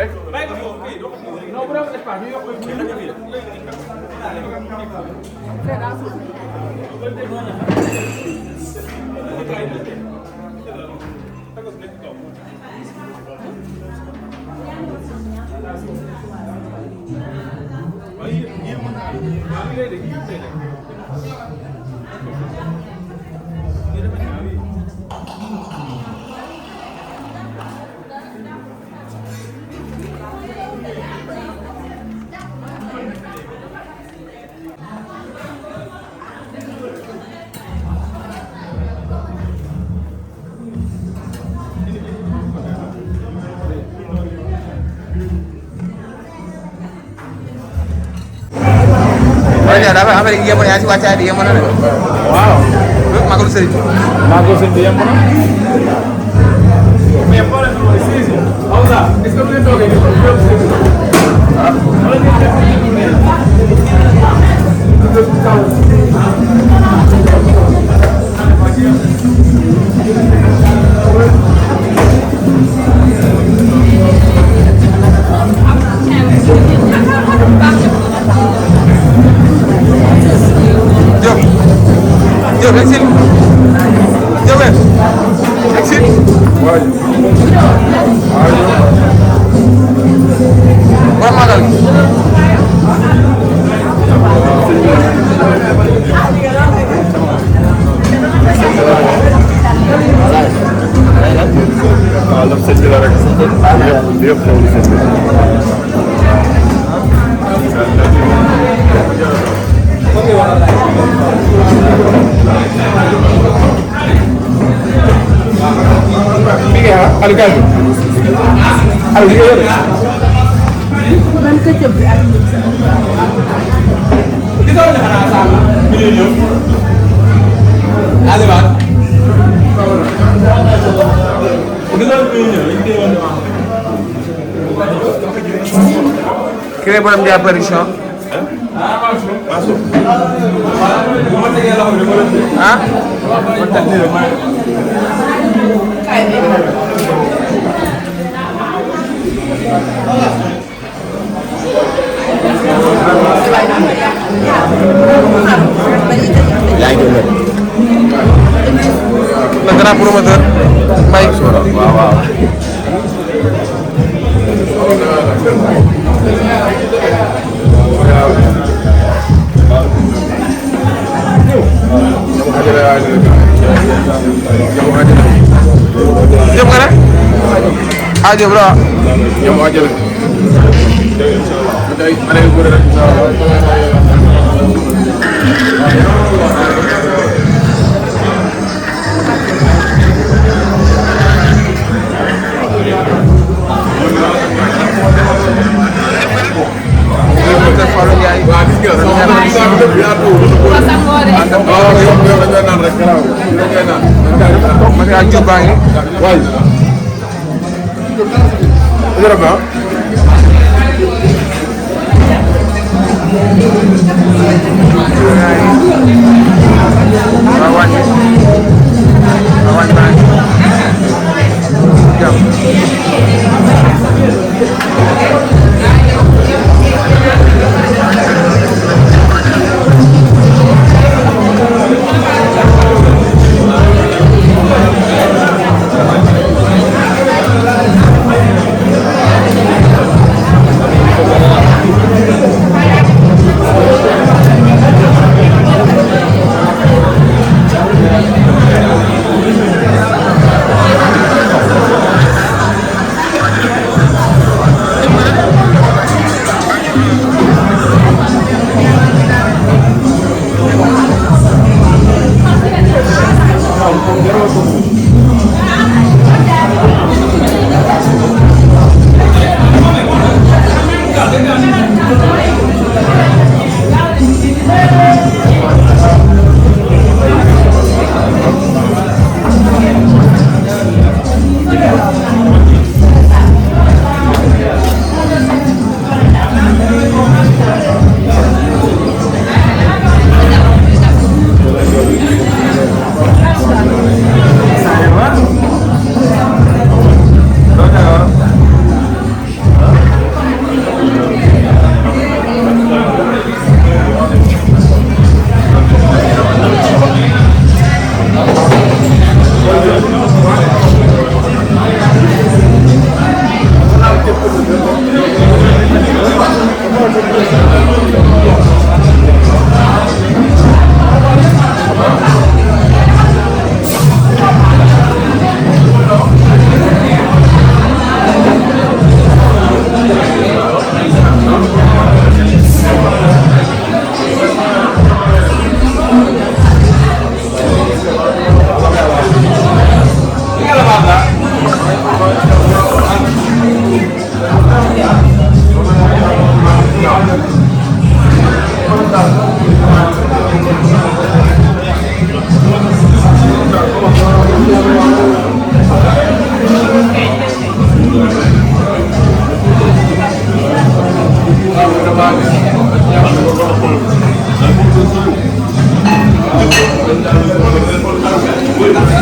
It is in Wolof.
No, pero espacio yo pues dapat apa dia mau ngasih baca dia mana? Wow. Makul sering. Makul sering dia mana? Me pone no ejercicio. Ahora, es que no que Yo, exit. Yo, ves. Exit. Orang mana lagi? Kalau sejarah kesempatan dia perlu Algado. Algado. Man kecil Kita udah rasa video. Ada bang. Kita video ini Kira boleh dia aparition? Masuk. Hah? Negara promotor baik suara. Wow. Jom mana? Aja bro. Jom aja lah. Ada yang kurang. Masih hancur bang ini. Wah. Ini berapa? Lawan bang. Jam. Thank you.